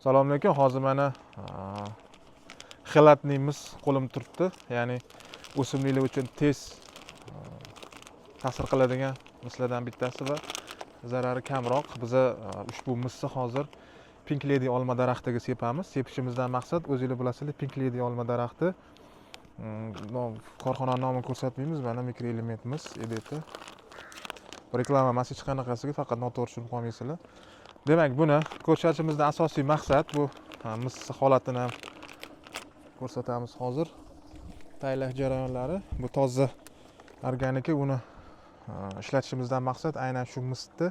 Assalomu alaykum. Hozir mana xelatniy mis qo'lim turibdi. Ya'ni o'simliklar uchun tez ta'sir qiladigan mislardan bittasi va zarari kamroq. Biza ushbu misni hozir Pink Lady olma daraxtiga sepamiz. Sepishimizdan maqsad, o'zingizlar bilasizlar, Pink Lady olma daraxti korxonani nomini ko'rsatmaymiz. Mana mikroelementimiz EDT. Reklama emas hech qanaqasiga, faqat noto'g'ri tushunib qolmaysizlar. Demak, buni ko'rsatishimizdan asosiy maqsad bu mis holatini ham ko'rsatamiz hozir. Tayyorlash jarayonlari bu toza organika, uni ishlatishimizdan maqsad aynan shu misni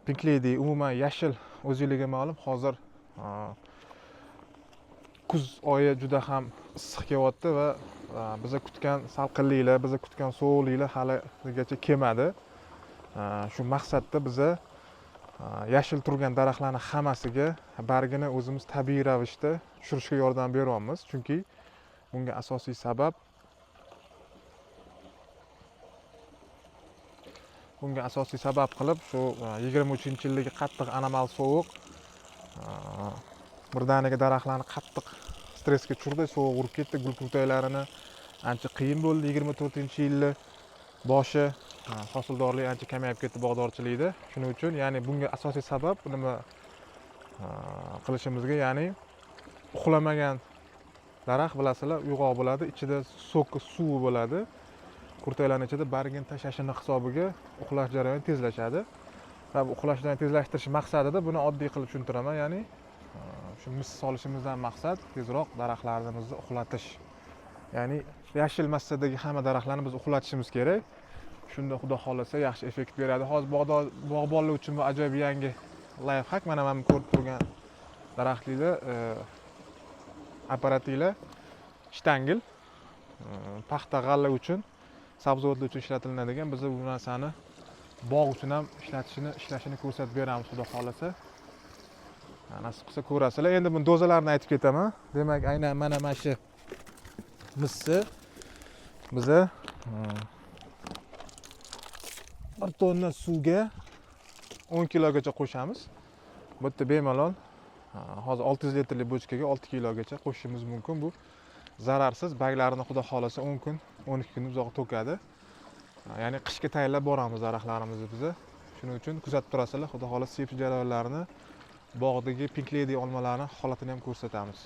Pink Lady, umuman yashil, o'zingizlarga ma'lum, hozir kuz oyi juda ham issiq kelyapti va biza kutgan salqinliklar, biza kutgan sovuqliklar haligacha kelmadi. Shu maqsadda biza yashil turgan daraxtlarni hammasiga bargini o'zimiz tabiiy ravishda tushirishga yordam beryapmiz. Chunki bunga asosiy sabab qilib shu 23-yildagi qattiq anomal sovuq birdaniga daraxtlarni qattiq stressga tushirdi, sovuq urib ketdi, gul kurtaklarini ancha qiyin bo'ldi. 24-yilni boshi hosildorlik ancha kamayib ketdi bog'dorchilikda. Shuning uchun, ya'ni bunga asosiy sabab nima qilishimizga, ya'ni uxlamagan daraxt bilasizlar, uyg'oq bo'ladi, ichida soki, suvi bo'ladi. Kurtaklarning ichida bargini tashlashini hisobiga uxlash jarayoni tezlashadi. Va bu uxlash jarayonini tezlashtirish maqsadida buni oddiy qilib tushuntiraman, ya'ni shu mis solishimizdan maqsad tezroq daraxtlarimizni uxlatish. Ya'ni yashil massadagi hamma daraxtlarni biz uxlatishimiz kerak. Shunda Xudo xohlasa yaxshi effekt beradi. Hozir bog'bonlar uchun bu ajoyib yangi lifehack. Mana bu ko'rib turgan daraxtliklar, apparatinglar shtangil, paxta g'alla uchun, sabzavotlar uchun ishlatilinadigan. Biz bu narsani bog' uchun ham ishlashini ko'rsatib beramiz Xudo xohlasa. Nasib qilsa ko'rasizlar. Endi buni dozalarini aytib ketaman. Demak, aynan mana shu misni biza 1 tonna suvga 10 kilogacha qo'shamiz. Bu yerda bemalol hozir 600 litrli bochkaga 6 kilogacha qo'shishimiz mumkin. Bu zararsiz, barglarini Xudo xohlasa 10 kun, 12 kun uzoq to'kadi. Ya'ni qishga tayyorlab boramiz daraxtlarimizni biza. Shuning uchun kuzatib turasizlar, Xudo xohlasa sepish jarayonlarini, bog'dagi Pink Lady olmalarni holatini ham ko'rsatamiz.